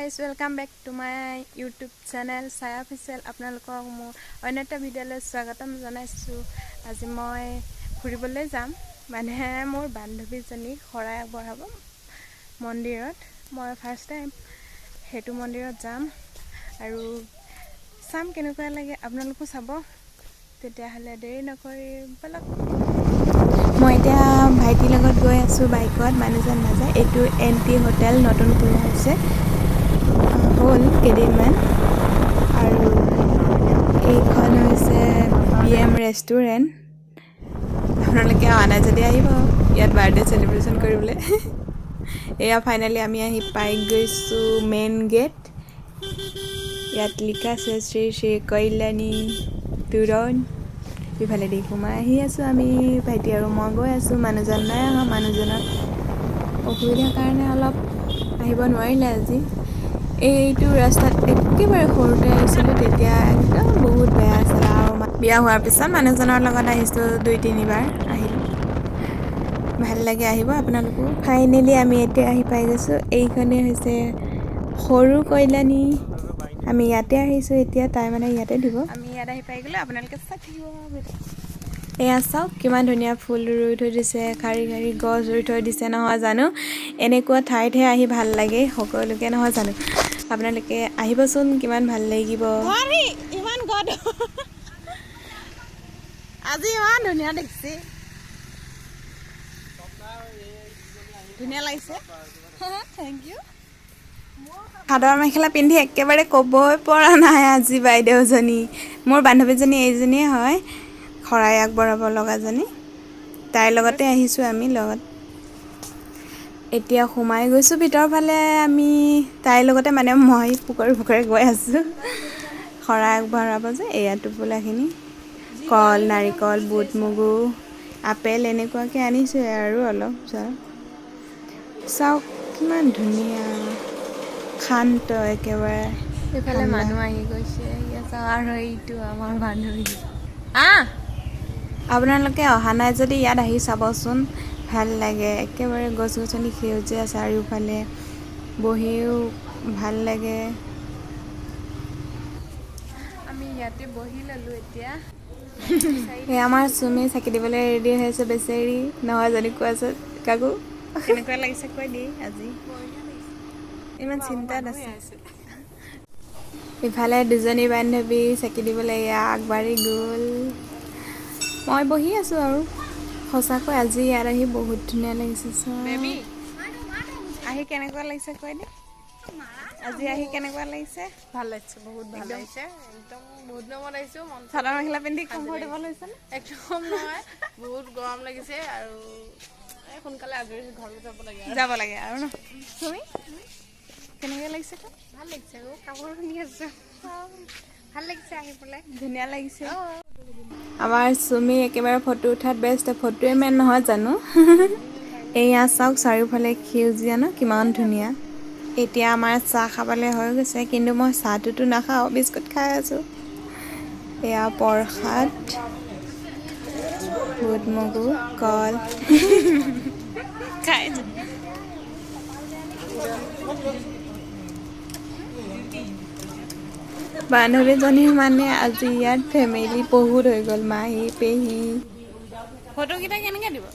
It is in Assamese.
Guys, welcome back to my YouTube channel Chaya Official. আপোনালোকক মোৰ অন্য এটা ভিডিঅ'লৈ স্বাগতম জনাইছোঁ। আজি মই ফুৰিবলৈ যাম, মানে মোৰ বান্ধৱীজনীক শৰাই আগবঢ়াব মন্দিৰত। মই ফাৰ্ষ্ট টাইম সেইটো মন্দিৰত যাম আৰু চাম কেনেকুৱা লাগে, আপোনালোকো চাব। তেতিয়াহ'লে দেৰি নকৰি ব'লক। মই এতিয়া ভাইটিৰ লগত গৈ আছোঁ বাইকত, মানুহজন নাযায়। এইটো এন টি হোটেল, নতুন খোলা হৈছে, হ'ল কেইদিনমান। আৰু এইখন হৈছে বি এম ৰেষ্টুৰেণ্ট। আপোনালোকে অহা নাই যদি আহিব ইয়াত বাৰ্থডে চেলিব্ৰেশ্যন কৰিবলৈ। এয়া ফাইনেলি আমি আহি পাই গৈছোঁ মেইন গেট। ইয়াত লিখা আছে শ্ৰী শ্ৰী কল্যাণী তোৰণ। ইফালেদি সোমাই আহি আছোঁ আমি, ভাইটি আৰু মই গৈ আছোঁ। মানুহজন নাই অহা, মানুহজনৰ অসুবিধাৰ কাৰণে অলপ আহিব নোৱাৰিলে আজি। এইটো ৰাস্তাত একেবাৰে সৰুতে আহিছিলোঁ, তেতিয়া একদম বহুত বেয়া আছিল। আৰু বিয়া হোৱাৰ পিছত মানুহজনৰ লগত আহিছোঁ, দুই তিনিবাৰ আহিলোঁ। ভাল লাগে, আহিব আপোনালোকো। ফাইনেলি আমি এতিয়া আহি পাই গৈছোঁ। এইখনেই হৈছে সৰু কল্যাণী। আমি ইয়াতে আহিছোঁ এতিয়া, তাই মানে ইয়াতে দিব। আমি ইয়াত আহি পাই গ'লোঁ, আপোনালোকে চাই থাকিব। এয়া চাওক, কিমান ধুনীয়া ফুল ৰুই থৈ দিছে, শাৰী শাৰী গছ ৰুই থৈ দিছে, নহয় জানো? এনেকুৱা ঠাইতহে আহি ভাল লাগে সকলোকে, নহয় জানো? আপোনালোকে আহিবচোন, কিমান ভাল লাগিব। ইমান গৰম আজি, ইমান ধুনীয়া দেখিছে, ধুনীয়া লাগিছে। Thank U. চাদৰ মেখেলা পিন্ধি একেবাৰে ক'বই পৰা নাই আজি বাইদেউজনী। মোৰ বান্ধৱীজনী এইজনীয়ে হয়, শৰাই আগবঢ়াব লগাজনী। তাইৰ লগতে আহিছোঁ আমি লগত। এতিয়া সোমাই গৈছোঁ ভিতৰৰ ফালে আমি, তাইৰ লগতে, মানে মই পোকৰে পোকৰে গৈ আছোঁ। শৰাই আগবঢ়াব যে। এয়া টোপোলাখিনি, কল, নাৰিকল, বুট, মগু, আপেল এনেকুৱাকৈ আনিছোঁ আৰু অলপ চলপ। চাওক, কিমান ধুনীয়া, শান্ত একেবাৰে। এইফালে মানুহ আহি গৈছে, ইয়াত চাওক। আৰু এইটো আমাৰ বান্ধৱী আহ। আপোনালোকে অহা নাই যদি ইয়াত আহি চাবচোন, ভাল লাগে একেবাৰে। গছ গছনি, সেউজীয়া চাৰিওফালে, বহিও ভাল লাগে। আমি ইয়াতে বহি ল'লোঁ এতিয়া। এই আমাৰ চুমি চাকি দিবলৈ ৰেডি হৈ আছে বেচেৰি, নহয় জানো? কোৱাচোন কাকু, কেনেকুৱা লাগিছে কৈ দি। আজি ইমান চিন্তাত আছে। ইফালে দুজনী বান্ধৱী চাকি দিবলৈ এয়া আগবাঢ়ি গ'ল, মই বহি আছোঁ। আৰু সঁচাকৈ আজি ইয়াত আহি বহুত ধুনীয়া লাগিছে। বেবী। আহি কেনেকুৱা লাগিছে কৈ দে। আজি আহি কেনেকুৱা লাগিছে? ভাল লাগিছে, বহুত ভাল লাগিছে একদম। বহুত দিনৰ মূৰত আহিছোঁ, মন চাদৰ মেখেলা পিন্ধি কমফৰ্টেবল হৈছে নে? একদম নহয়, বহুত গৰম লাগিছে আৰু এই সোনকালে আজৰি হৈ ঘৰলৈ যাব লাগে আৰু। যাব লাগে আৰু ন। তুমি কেনেকুৱা লাগিছে ক? ভাল লাগিছে অ', কাপোৰ পিন্ধি আছো, ভাল লাগিছে আহি পেলাই। ধুনীয়া লাগিছে। আমাৰ চুমি একেবাৰে ফটো উঠাত ব্যস্ত, ফটোৱে মেইন, নহয় জানো? এয়া চাওক, চাৰিওফালে সেউজীয়া ন, কিমান ধুনীয়া। এতিয়া আমাৰ চাহ খাবলৈ হৈ গৈছে, কিন্তু মই চাহটোতো নাখাওঁ, বিস্কুট খাই আছোঁ। এয়া প্ৰসাদ, বুট মগু, কল খাই। বান্ধৱীজনীৰ মানে আজি ইয়াত ফেমিলি বহুত হৈ গ'ল, মাহী, পেহী। ফটোকেইটা কেনেকৈ দিব?